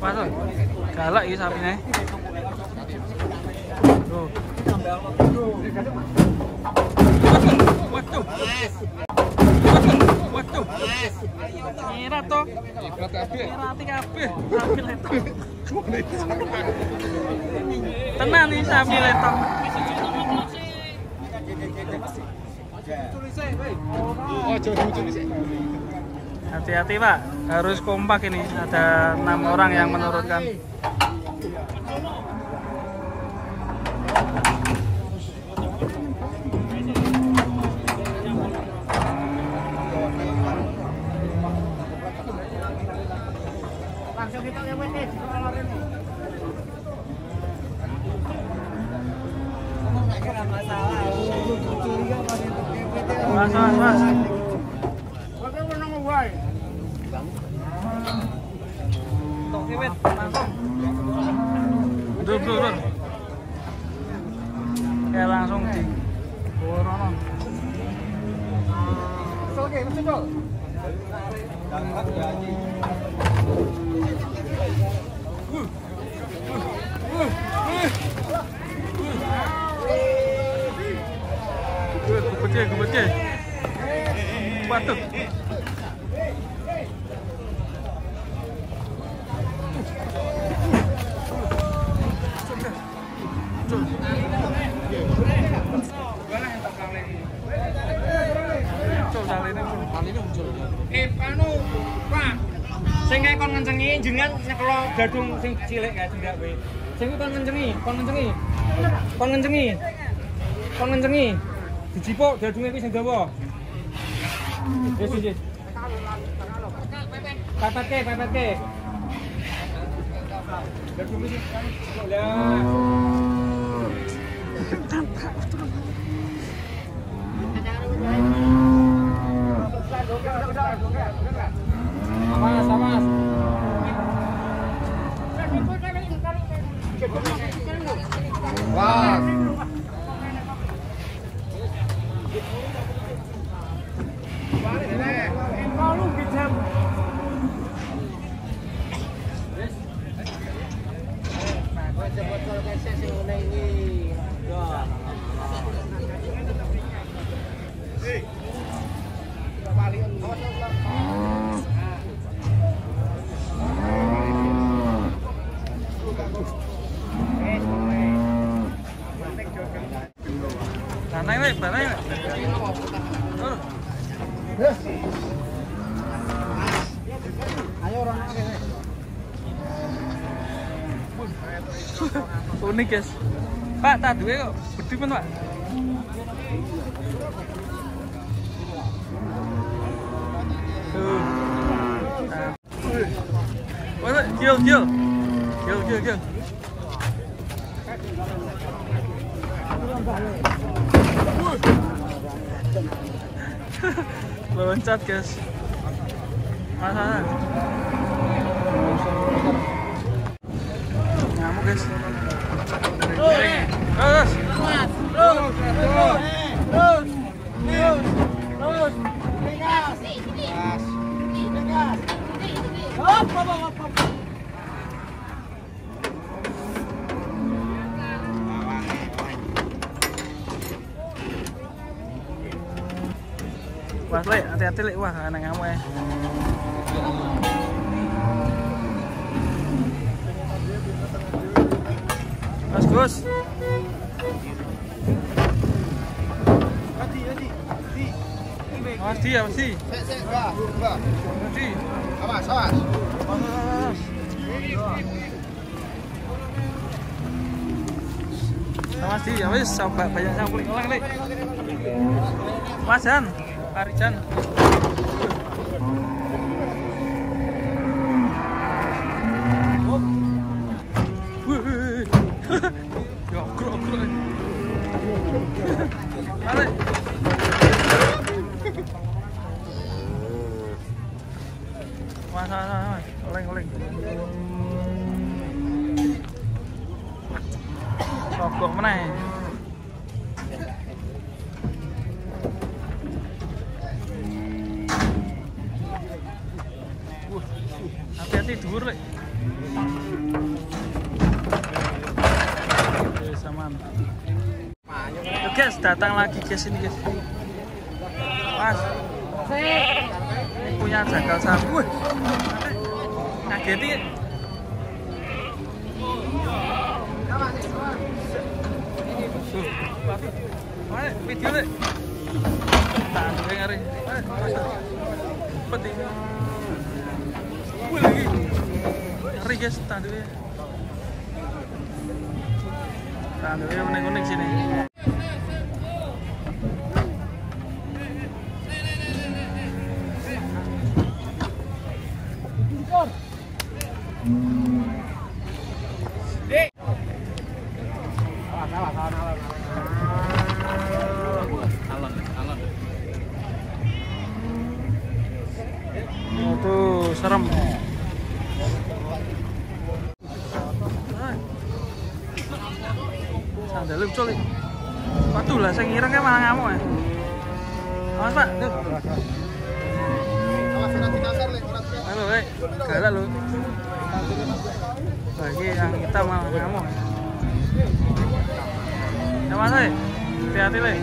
Masuk. Galak iki sapine. Tuh. Waduh. Waduh. Ngira to. Ngira kabeh. Sapi letok. Tenan iki sapi letok. Hati-hati Pak, harus kompak ini. Ada 6 orang yang menurunkan. Langsung kita lewat. Mas, mas, mas. Dur, dur, dur. Ya langsung di Borono. Oke, masuk dol. Gede, gede. Waduh. Anu, Pak. Sing kae kon ngencengi jenengan nyekelo gadung sing cilik kae cendak kowe. Sing kuwi kon ngencengi, kon ngencengi. Kon ngencengi. Kon ngencengi. Dijipuk gadunge kuwi sing dawa. Wis wis. Pepetke, pepetke. Gadunge sing dijipuk lah. Awas, awas. Wah. Unik guys. Pak, tak duwe kok bedhi men, Pak. Tuh. Wah, gil gil. Gil gil gil. Loncat guys. Mas, mas. Ngamuk guys. Terus. Terus. Terus. Terus. Terus. Gas. Hop, hop, hop, hop. Wah, Lek, hati-hati Lek, wah, anak ngamuk ya. Mas Gus. Mas Di, Mas Di. Di. Awas, awas. Mas Di, ya wis coba banyak sampling ulang, Lek. Mas Jan, Parijan. Ya, grok grok. Mari. Mas, mas, mas, oleng, oleng. Sogok meneh. Hati-hati dhuwur lek. Oke, saman. Oke, guys, datang lagi guys ini guys. Mas. Ini punya jagal sapi. Wih. Ngageti. Mana video lek. Tandure ngeri. Peti. Wih lagi. Ngeri guys tandure. Tandure kuning-kuning sini. Itu serem. Sandalnya ucul. Waduh lah, saya ngira kayak malah ngamuk ya. Awas Pak. Halo, galak lu. Lagi yang kita malah ngamuk. Ya Mas, hati-hati le.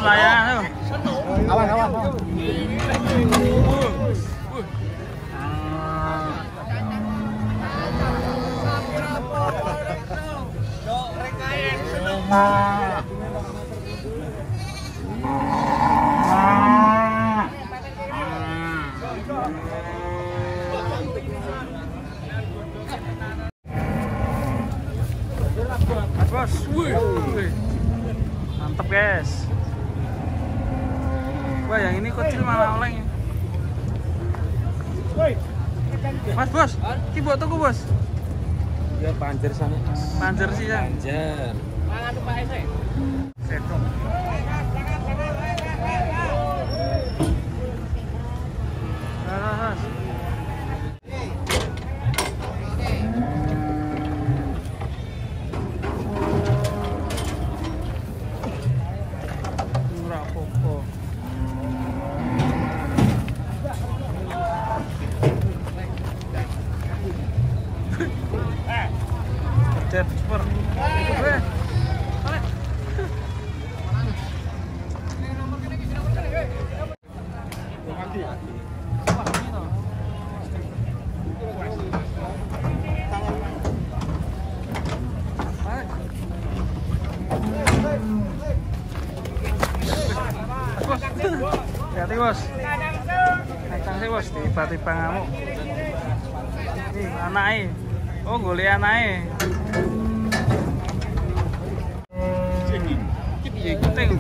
Layangan. Awas, awas. Bos, wih. Mantep guys. Wah, yang ini kecil malah oleng. Mas bos, ki buat tuku bos. Ya panjer sana. Panjer sih ya. Panjer. Mangan Pak Ese. Sedok. Super. Hati-hati bos. Kacang sih bos, tiba-tiba ngamuk. Ini anake. Oh, golek anake. Ting, ting.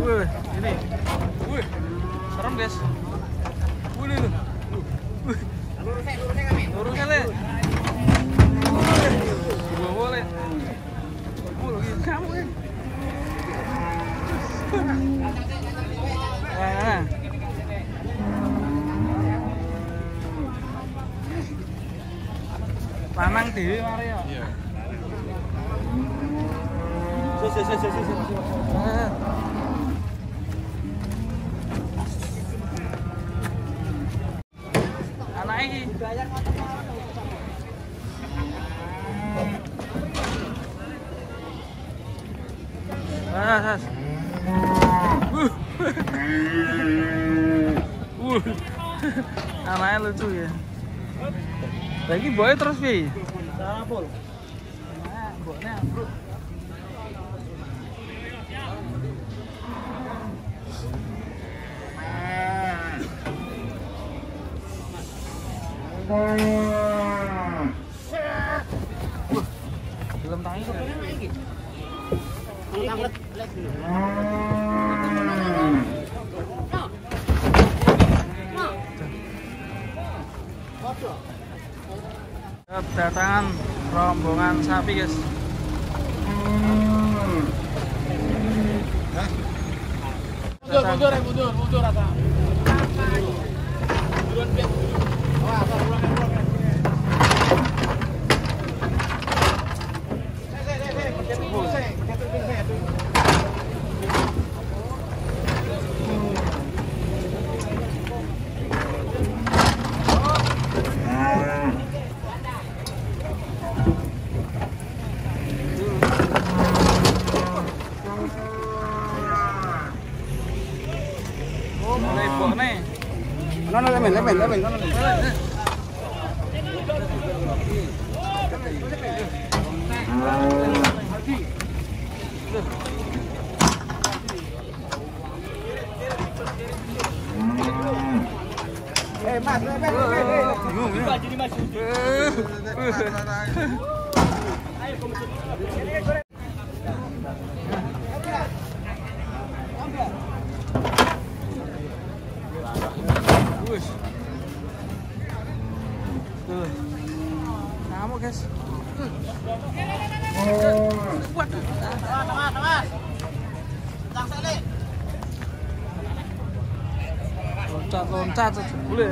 Wih, ini. Wih, serem guys. Wih, lu. Wih. Lurusnya, Le. Wih, boleh. Wih, kamu ya. Nah. Lanang dhewe mari ya. Iya. Si. Anake iki Mas. Anaknya lucu ya. Lagi boy terus piye? Sampul. Nah, mbokne ambruk. Belum tangi kok. Tanglet. Kedatangan rombongan sapi guys. Mundur, mundur, mundur rata. Ngamuk guys. Waduh. Loncat-loncat jebule.